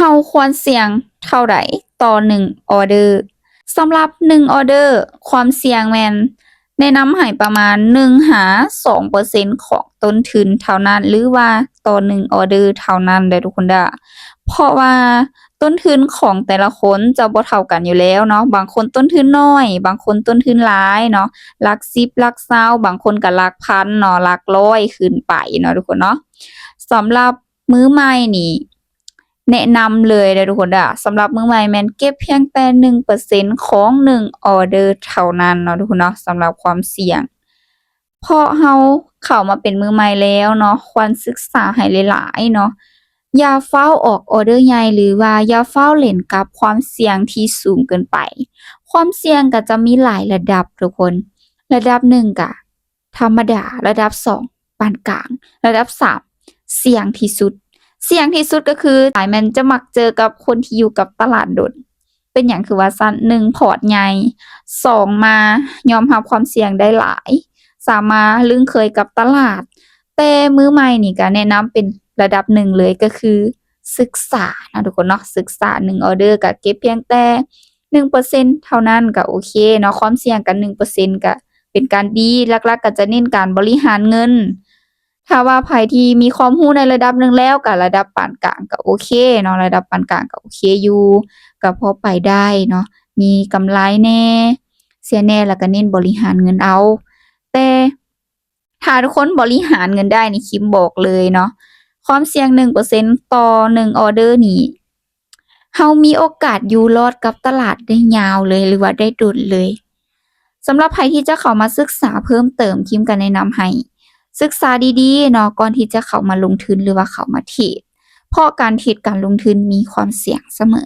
ເຮົາຄວນສ່ຽງເທົ່າໃດຕໍ່ໜຶ່ງອອເດີ? ສຳລັບໜຶ່ງອອເດີ ຄວາມສ່ຽງແມ່ນແນະນຳໃຫ້ປະມານໜຶ່ງຫາສອງເປີເຊັນຂອງຕົ້ນທຶນເທົ່ານັ້ນ ຫຼືວ່າຕໍ່ໜຶ່ງອອເດີເທົ່ານັ້ນເດີທຸກຄົນເດີ. ເພາະວ່າຕົ້ນທຶນຂອງແຕ່ລະຄົນຈະບໍ່ເທົ່າກັນຢູ່ແລ້ວເນາະ, ບາງຄົນຕົ້ນທຶນນ້ອຍ ບາງຄົນຕົ້ນທຶນຫຼາຍເນາະ, ຫຼັກສິບ ຫຼັກຊາວ ບາງຄົນກໍຫຼັກພັນເນາະ, ຫຼັກຮ້ອຍຂຶ້ນໄປເນາະທຸກຄົນເນາະ. ສຳລັບ ມືໃໝ່ນີ້ແນະນຳເລີຍເດີທຸກຄົນເດີ, ສຳລັບມືໃໝ່ແມ່ນເກັບພຽງແຕ່ໜຶ່ງເປີເຊັນຂອງໜຶ່ງອອເດີເທົ່ານັ້ນເນາະທຸກຄົນເນາະ, ສຳລັບຄວາມສ່ຽງ. ເພາະເຮົາເຂົ້າມາເປັນມືໃໝ່ແລ້ວເນາະ, ຄວນສຶກສາໃຫ້ຫຼາຍໆເນາະ, ຢ່າຟ້າວອອກອອເດີໃຫຍ່ ຫຼືວ່າຢ່າຟ້າວຫຼິ້ນກັບຄວາມສ່ຽງທີ່ສູງເກີນໄປ. ຄວາມສ່ຽງກໍຈະມີຫຼາຍລະດັບທຸກຄົນ, ລະດັບໜຶ່ງກະ ທຳມະດາ, ລະດັບສອງ ປານກາງ, ລະດັບສາມ ສ່ຽງທີ່ສຸດ. ສ່ຽງທີ່ສຸດກໍຄື ຫຼາຍແມ່ນຈະມັກເຈີກັບຄົນທີ່ຢູ່ກັບຕະຫຼາດດົນ. ເປັນຫຍັງຄືວ່າຊັ້ນ? ໜຶ່ງ ພອດໃຫຍ່, ສອງ ມາຍອມຮັບຄວາມສ່ຽງໄດ້ຫຼາຍ, ສາມ ມາລຶ້ງເຄີຍກັບຕະຫຼາດ. ແຕ່ມືໃໝ່ນີ້ກໍແນະນຳເປັນລະດັບໜຶ່ງເລີຍ ກໍຄືສຶກສາເນາະທຸກຄົນເນາະ, ສຶກສາໜຶ່ງອອເດີກໍເກັບພຽງແຕ່ໜຶ່ງເປີເຊັນເທົ່ານັ້ນກໍໂອເຄເນາະ, ຄວາມສ່ຽງກັນໜຶ່ງເປີເຊັນກໍ ເປັນການດີ, ຫຼັກໆກໍຈະເນັ້ນການບໍລິຫານເງິນ. ຖ້າວ່າໃຜທີ່ມີຄວາມຮູ້ໃນລະດັບໜຶ່ງແລ້ວ ກໍລະດັບປານກາງກໍໂອເຄເນາະ, ລະດັບປານກາງກໍໂອເຄຢູ່, ກໍພໍໄປໄດ້ເນາະ, ມີກຳໄລແດ່ ເສຍແດ່ ແລ້ວກໍເນັ້ນບໍລິຫານເງິນເອົາ. ແຕ່ຖ້າທຸກຄົນບໍລິຫານເງິນໄດ້ນີ້ ຄິມບອກເລີຍເນາະ, ຄວາມສ່ຽງໜຶ່ງເປີເຊັນຕໍ່ໜຶ່ງອອເດີນີ້ ເຮົາມີໂອກາດຢູ່ລອດກັບຕະຫຼາດໄດ້ຍາວເລີຍ ຫຼືວ່າໄດ້ດົນເລີຍ. ສຳລັບໃຜທີ່ຈະເຂົ້າມາສຶກສາເພີ່ມເຕີມ, ຄິມກໍແນະນຳໃຫ້ສຶກສາດີໆເນາະ ກ່ອນທີ່ຈະເຂົ້າມາລົງທຶນ ຫຼືວ່າເຂົ້າມາເທຣດ, ເພາະການເທຣດ ການລົງທຶນມີຄວາມສ່ຽງສະເໝີ.